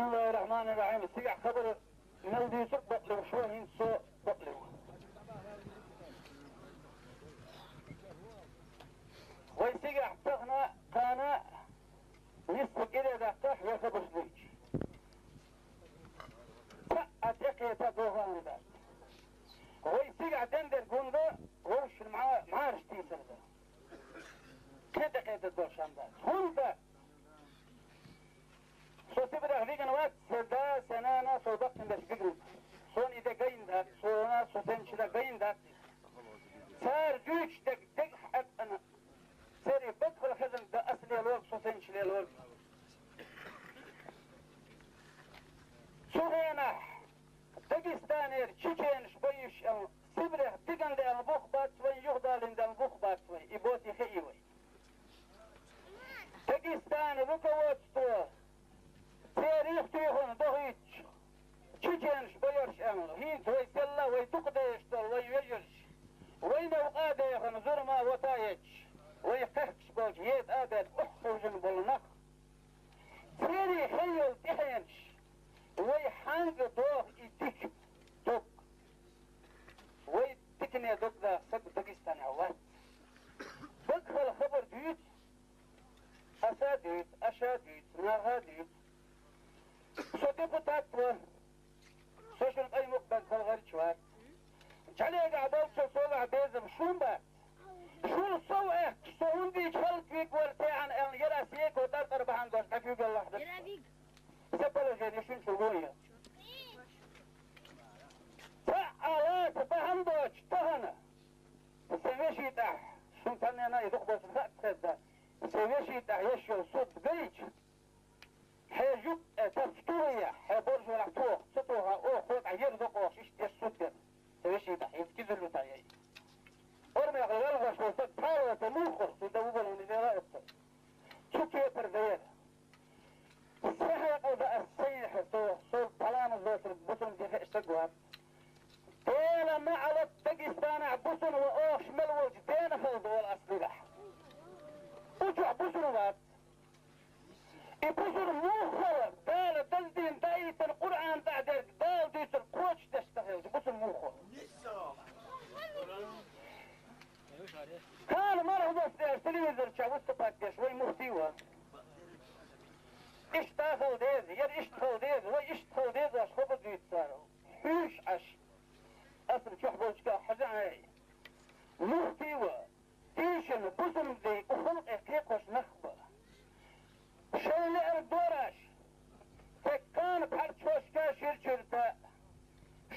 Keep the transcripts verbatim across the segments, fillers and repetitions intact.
Бисмиллахир-рахманир-рахим. Цигахь хабар мел дуьйцург бакълуьйш ву, хӀинца со бакълуьйш ву. Вай цигахь тахана, кхана, нийсса кӀира даккхахь, вай хабарш дуьйцуш. Цхьа а тӀекхета догӀан дац. Вай цигахь дендер гунда, вовшашна мӀа-, мӀараш тийсар дац. Кхин тӀекхета долуш хан дац. ХӀунда? Со Сибрех вигна вац, сан да, сан нана, со баккхина дерш вигна. Суна и де гайна дац, суна, со сенчу да гайна дац. Цара дуьйцуш дерг дегахь Ӏаткъана, церан баккхал хезна дан аса лелорг, со сенчу лелорг. Цу хенахь Дагестанера чеченаш байуш аьлла, Сибрех дигна даьлла бух бац вайн, юхадалийна даьлла бух бац вайн, и боти хии вай. Дагестана руководство церих туьйхина дохуьйтуш, чеченаш байорш аьлла, хӀинца вай селла, вай дукха дезаш долу вай вежарш, вайна вукъа а дехана зурма вата а етташ, вай кхехкаш болчу еда а бетта охьахевшина болу нах, церий хье йолу тӀаьхьенаш, вай хьанга доху и дика дог? Вай дикане дог даха саг Дагестанехь вац. Баккхал хабар дуьйцу, аса а дуьйцу, аша а дуьйцу, наха а дуьйцу. Со депутат ван, со шуна къаймукъ бан калгӀарча вац. Чалегахь долчу со лахь безам шун бац. Шуна сов аьхкаш, со хӀунда ича хӀаллаквиг вара тӀехьана аьлла, яра секо тӀар-тӀар бахьана дош дӀакуьйгаллахь дара. Сан положение шуна чу ло я. Цхьа а лаца бахьана доцуш тахана, сан вешин тӀехь, шун цхьаннена и дукха болчун хаьа хезна, сан вешин тӀехь еш йолу суд гайча, хье жуп тӀе тапча тухаяхь, хье боржорахь тоха, ца тоха, оха хьо тӀехь ер докъохуш иштта еш суд дерг. Сан вешин тӀехь хӀинца кизилла ца яй. Ормех лелхош волу стаг пхьалоца муххара, цуьнан дан вубалуни дела оццул. Цу кепара дера. Сан хьекъал дан ас сайна хьо со, со пхьаламаз доцург бусулба дин хууш стаг вац. Дела наӀалат Дагестанахь бусулба ва охуш мел волчу дена хала долу ас дигахь. Учохь бусулба вац. И бусулба муха хала, Дала даза дин даийтина Къуръан тӀехь дерг, Дала дуьйцург кхочушдеш ца хилча, бусулба муха хала. Кхана марха дас деш телевизор чохь выступать деш вай муфти ван. Иштта хала деза, яра иштта хала деза, вай иштта хала деза, аша хӀокху дуьйцу цара. Хьуьйш Ӏаш. Асам чохь болчу хьажа Ӏай. Муфти ва, тийшина бусулба дин у халкъе кхекхош нах ба. Шайн леара дораш, теккана пхьарчхошка ширчуьрта,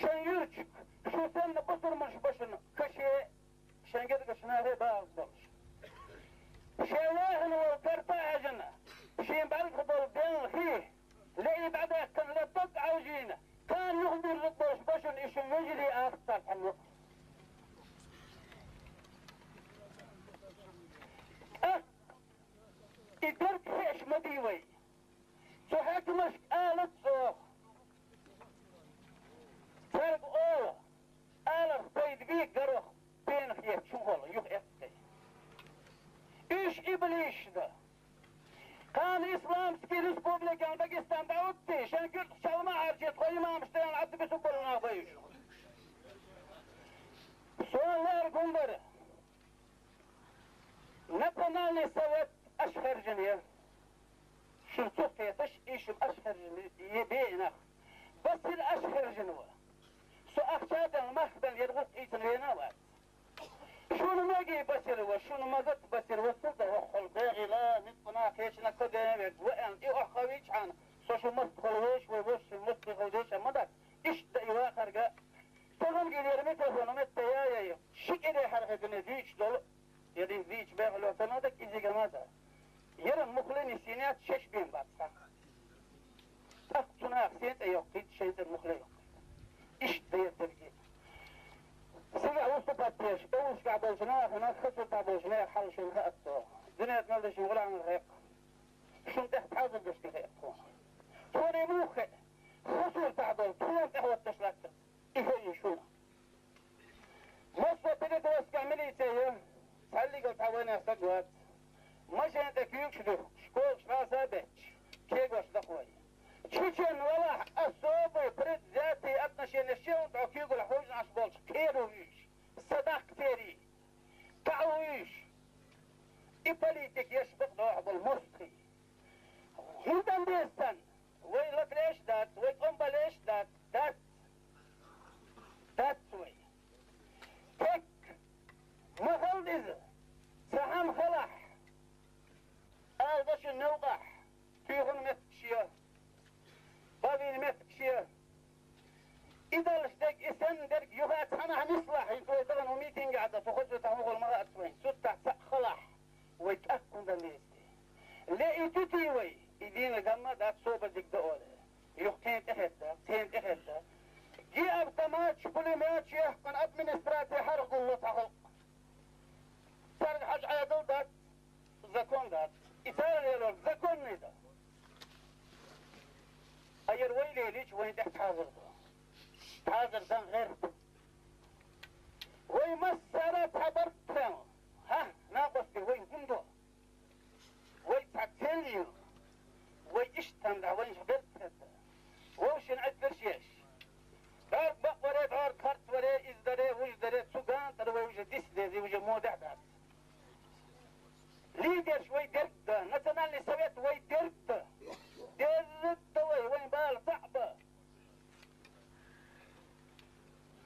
шайн юьрчуьк, шу санна бусурманаш башана каше, шайн гергаш нахе багӀаш долуш. Шен вахана волу карта а хьаьжна, шен бӀаьргах долу белла хи, леи дӀадаьккхина, ле дог Ӏовжийна, кхана юхабуьрзург болуш башана и шун вежарий ахча царна хьаьнна. ТӀаккха и дерг хиъаш ма дий вай. Цу хьаькамашка ала цӀоху. Цаьрга ола, аларх пайда бий, гарох пенах етташ хӀун хила, юха эццай. Уьш иблисаш ду. Кхана Исламский республикан Дагестан дӀахӀуттий, шайн куьртах чалма а хьарчийта, тхо имамаш тӀе а Ӏадда бисуг болу нах бай уьш. Суна лаьрга хӀун дара? Национальный совет аша хаьржина яра. Шуна цу хеташ, и шуна аша хаьржина е беънах. Басир аша хаьржина ва. Со ахча а делла, мах а белла, яра гӀуллакх ийцина вена а вац. Шуна маги басир ва, шуна магат басир ва, ца дан хӀокхул бегӀила, мискъина кхечина кадена вег ва аьлла, и охьахавичхьана, со шу маст хала веш, вай ваш шу маст хала деш а ма дац. Иштта дан и вахарга, тахана гинера микрофон метта яй, ши кӀире хьархе дуьне дуьйцуш долу, я дин дуьйцуш бегӀало ца ма даг, изига ма ца. Яран мухле нисйинят шеш бен бац сан. ТӀаккха цу наха сен тӀе йоккхийта, шайн тӀе мухле йоккхийта. Иштта дерг дерге. Сига выступать деш, тӀовшка болчу нахана, хасурта болчу нехан хьал шуна хаьа цо. Дуьнен мел дешна гӀуллакхна хаьа. Шун тӀехь пхьазар дашка хаьа тхуна. Тхуна муха хаьа? Хасуртахь долу, тхуна тӀехӀотташ лаьцна. И хӀун ю шуна? Массо а Пятигорскехь милиция ю, цхьаьллигал цхьа вайнах стаг вац. Машен тӀе куьйгаш ду, школаш гӀаса а бетташ, кегош дахой. Чечен Цу хоза цхьа хӀума ма хаьа вайн, суттахь цхьаъ халахь, вай тӀаккха хӀунда мезде. Ле и туьтий вай, и дийна гамма дац, собар дика да оле. Юха кхен тӀехӀетта, кхен тӀехӀетта. Ги автоматаш, пулеметаш яхкана администраци хьархагулло цхьа халкъ. Царга хьажа Ӏадал дац, закон дац. И цара лелорг законный да. А яр вай лелийча, вайн тӀехь цхьазар ду. Цхьазар дан гӀерта. Вай массара цхьа барт хьаьл. ХӀа, накъостий, вай хӀунда? Вай цхьа цель йила. Вай иштта хӀама да, вайна беркат да. Вовшийн Ӏиттарш еш. ДӀорг бакъ варе, дӀорг харц варе, из даре, вуж даре, цу ган тӀара вай уже дис дези, уже модехь дац. Лидерш вай дерг да, национальный совет вай дерг да. Дерриг да вай, вайн бала цхьаъ ба.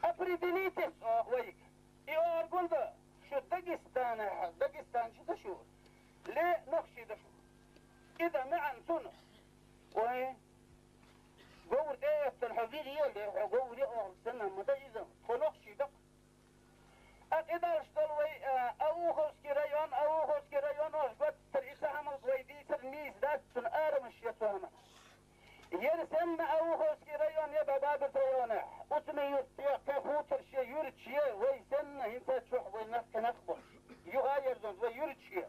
Определитесь, оха вайга. И оха гулда, шу Дагестанехь, Дагестан чу да шу, ле нохчий да шу. И да маьӀна цунах. Ой, говр тӀе а эттан, хьо вире а ле, хьо говр а оха санна ма да иза, тхо нохчий да. А кхидӀалуш долу вай, а, Ауховский район, Ауховский район, оха готтара и ца хӀамалг вай дийцар нийса дац, цунна арамаш я цу хӀаман. Ер санна Ауховский район я Бабабирт районехь, Уцмин-Юрт я, кхин хуторш я, юьрташ я, вай санна хӀинца чохь вай нах кхин нах болуш. Юха ерзонца вай юьрташ я.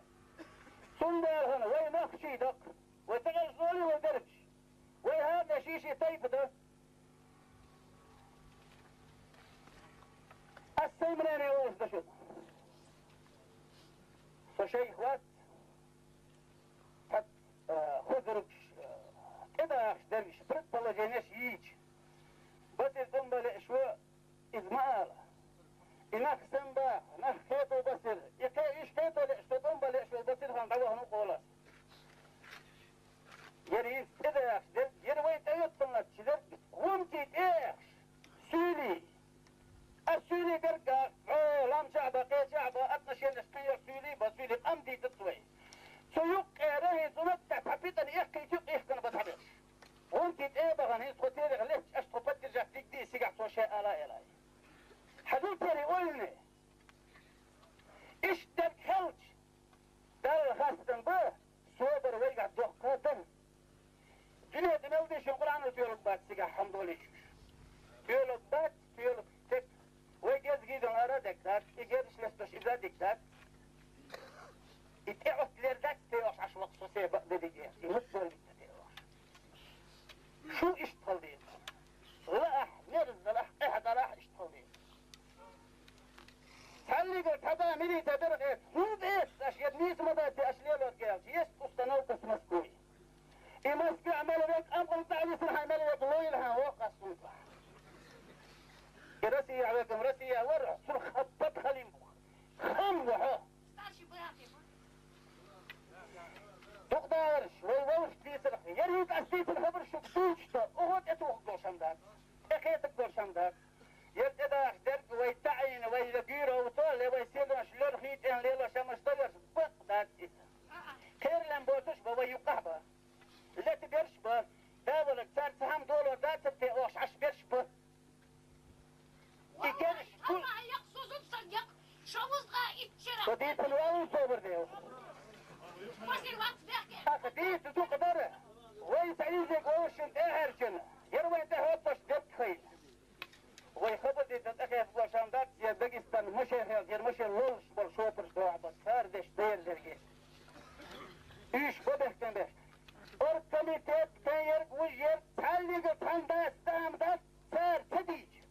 Цундела хӀана вай нохчий даккха? Вай ца гӀелча долий вай беркаш? Вай хӀара ши-ши тайпа дан? Ас сайн мнение олуш ду шуна. Со шайх вац, цхьа, э, хозаргаш, э, тӀедахаш дерг, предположенеш йийча. Басир тӀом бан леаш ву, иза ма ала. И нах сам баха, нах кхето Басир. И кхе, уьш кхето леаш, со тӀом бан леаш волу Басир хан дӀавахана ву къолас. Яра иза тӀедахаш дерг, яра вай тӀеютталлачу дерг, гӀунти тӀе а яхаш, суьйлий. Ас суьйлий берг а, о, лам чохь бан, кхечохь бан, отношенеш кхин йолу суьйлий бан, суьйлий къам дийцац вай. Цу юккъера хӀинца цунах тӀе цхьа питана эккхийчу къихкана бан цхьаберш. ГӀунти тӀе а бахана, хӀинца тхо терах летча, аша тхо поддержать дигди, сигахь цо шайн ала элай. Хьажал церан ойлане. Иштта дерг хилча, Далла хастам бан, собар вайгахь доккха дан. Дуьне тӀе мел дешна Къуръано тоьлург бац цигахь, хьамдолийчуьш. Тоьлург бац, тоьлург тек. Вай гезгий дан ара дерг дац, и гезаш лесташ иза диг дац. И тӀе оцлер дац, тӀе ош Ӏаш вакъ со се бакъ де дигер. И муц дол вицца тӀе ош. Шу иштта хала деза. Лаахь, мерза лахь, къехьа далахь иштта хала деза. Цхьаллигара цхьа да милита дара гӀерта. ХӀунда эцна аша, яд нийса ма дац аша лелорг аьлча, есть установка с Москвой. И Москва мел век, амкъал цӀа висина хьайн мел век, лойла хьан воккхас хӀунда. И Россия векам, Россия вара, цуьнан хаппат халим бу. Хам ву хьо. Дукха дараш, вай вовшах дийцарх, яр хӀинца ас дийцина хабар шуьга дуьйцуш дан, оха тӀе тухуг долуш хӀама дац, тӀе кхетаг долуш хӀама дац. Яр тӀедахаш дерг вай таӀийна, вай ла гуьйра вуто, ле вай седанаш лоьрхий тӀен лелош хӀамаш дан верш, бакъ дац иза. Кхераллен боцуш бан вай юккъахь бан. Лета берш бан, да валарг цара ца хӀама долор дацар те оха Ӏаш берш бан. И герш бу- Аллах якъ, со зуда сан якъ, шо вуз къа итт шера. Со дийцина валла собар де. Васир вац бехке. Аха дийца дукха дара. Вай ца изиг вовшин тӀе а хьаьрчина. Яр вайн тӀе хӀотташ дерг хайна. Вай хабар дийцина тӀе хетта гошам дац, я Дагестан машен хьел, яр машен лоллуш болу шопарш дохьа бац, хара деш дера дерге. Уьш бо бехкан беш. Оргкомитет, тен ерг, вуж ерг, цхьаллига тхан дац, тахьам дац, цара ца дийча.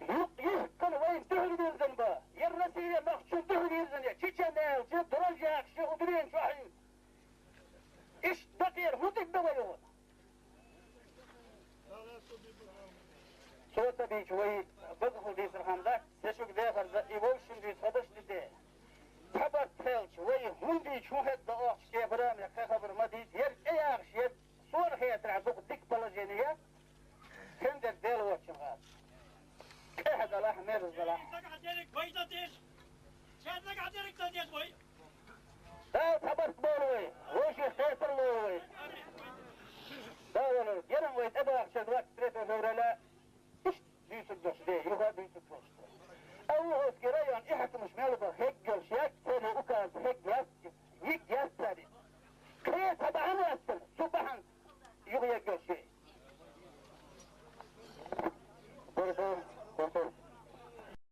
Юкъ йихкана вайн дуьхьал вирзина бан, я Россия нохчун дуьхьал вирзина, я Чечен аьлча, дрожжах ше у дуьнен чохь хьийна. Иштта дакъера хӀун дика дан вай вахана? Цо ца дийча вай багахула дийцар хӀама дац, се шуьга дехар дан, и вовшийн дуьйцу хабарш ди де. Цхьа барт хилча, вай хӀун дийча, хӀун хетта дан оха кепара а мех